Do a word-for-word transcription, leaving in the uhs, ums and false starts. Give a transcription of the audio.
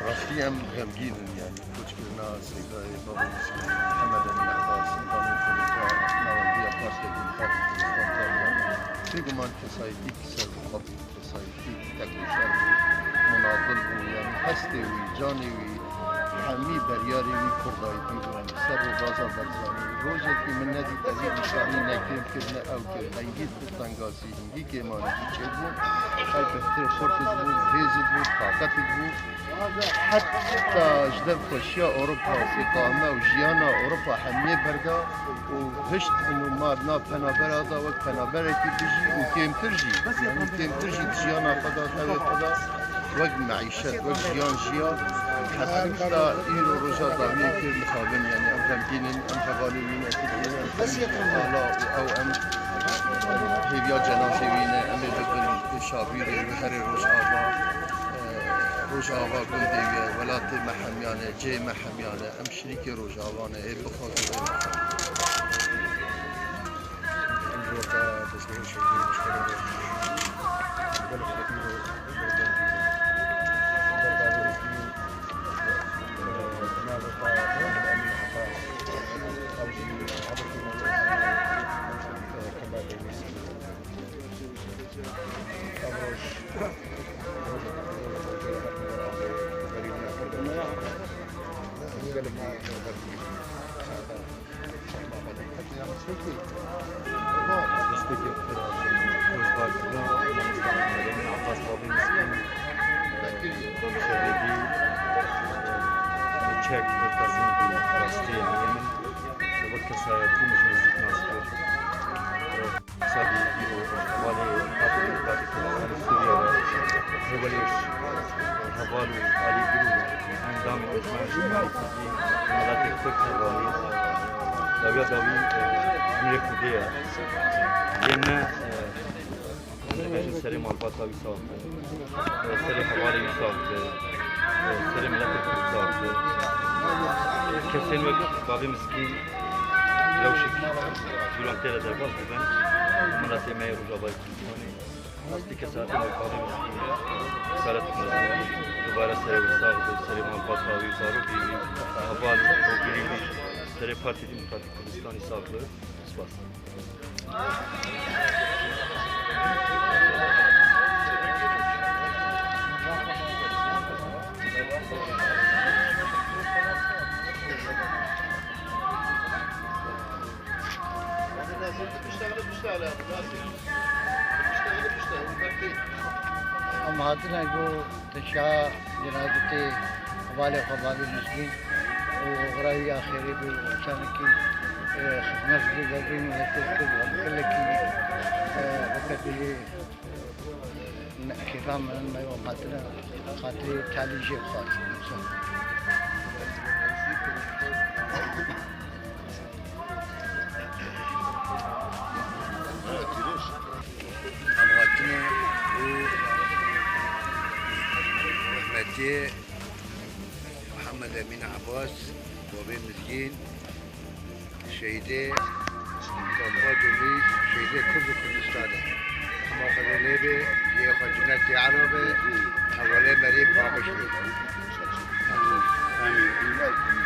Rastî em xemgîn in, yanî koçkirina Seydayê Babê Miskin, Mihemed Emîn Ebas, endamê komîteya nawendiya Partiyê Demokratîk Kurdistan Tirkiye, bêguman kesayetî ser xwe bû. Kesayetî tek û şer bû, munadil bû, yanî hestê wî, canê wî, hemî beryarê wî kurdayîtî bû, yanî ser rêbaza Barzanî. Rojekî min nedît, evî nîşanî ne kêm kir, ne ew kir. Hingî tu tengasî, hingî kêmanî çêbû, qelbê tu xurt bû, hêz bû, taqet bû. Heta ji ber xweşiya Ewropa, îqame û jiyana Ewropa hemiyê berda û hişt û mar nav penabera da wek penaberekî bijî û kêmtir jî, yanî kêmtir jî di jiyana xwe de, tevê xwe de wek meîşet, wek jiyan jiya. Heta îro roja dawiyê kir mixabin, yanî em xemgîn in, em hevalê wî ne Tirkiyê ne, em ala û ew em hêviya cenazê wî ne, em ê bibin şabîrê wî herê Rojava. Rojava gundê wî ye, welatê me hemiyan e, cihê me hemiyan e. Em şirîkê Rojava ne, ê bixwazin, ê nexwazin. Em ji weke destgehê şehîdê leşkerê Rojava, gelek şehîdê Rojava, gelek şehîdê Rojava, ew jî Çek, kazandı, rastî, yanî, wek kesayetî min ji nêzîk nas kir. Sadî îro hevalê Partî Demokratîk Kurdistanê Sûriye ve, hevalê, heval û alîgir û endamê Ecmena Niştimanî Kurdî, miletê Kurd hevalî, dawiya dawî, e, emrê Kurdê ye. Lê ne, e, em dibêjin serê malbata wî sax be, e, serê hevalê wî sax be, e, serê miletê Kurd sax be. Kesên wek Bavê Miskîn rewşek cûran tê re derbas bibin, miletê me yê Rojavayê Kurdistanê. Rastî kesayetê me Bavê Miskîn, kesayetê me dubare serê wî sax be, serê malbata wî, zarokê wî, heval û hevgirê wî, serê Partî Demokratîk Kurdistanê sax be. Spas. Em hatine ku tişa cinazetê hevalê xwe Bavê Miskîn û oxira wî ya xêrê bê û insanekî, e, xizmet bê, bevê miletê Kurd, gelekî, e, weke dibê, e, kêfa min me, em hatine xatirê talî jê bixwazin. Em hatine û rehmetiyê Mihemed Emîn Ebas, Bavê Mizgîn, şehîdê Kafa Dolî, şehîdê Kurd û Kurdistanê. Hema Xwedê lê be, cihê xwe cenetê ela be, hevalê merî paqij be. Amîn.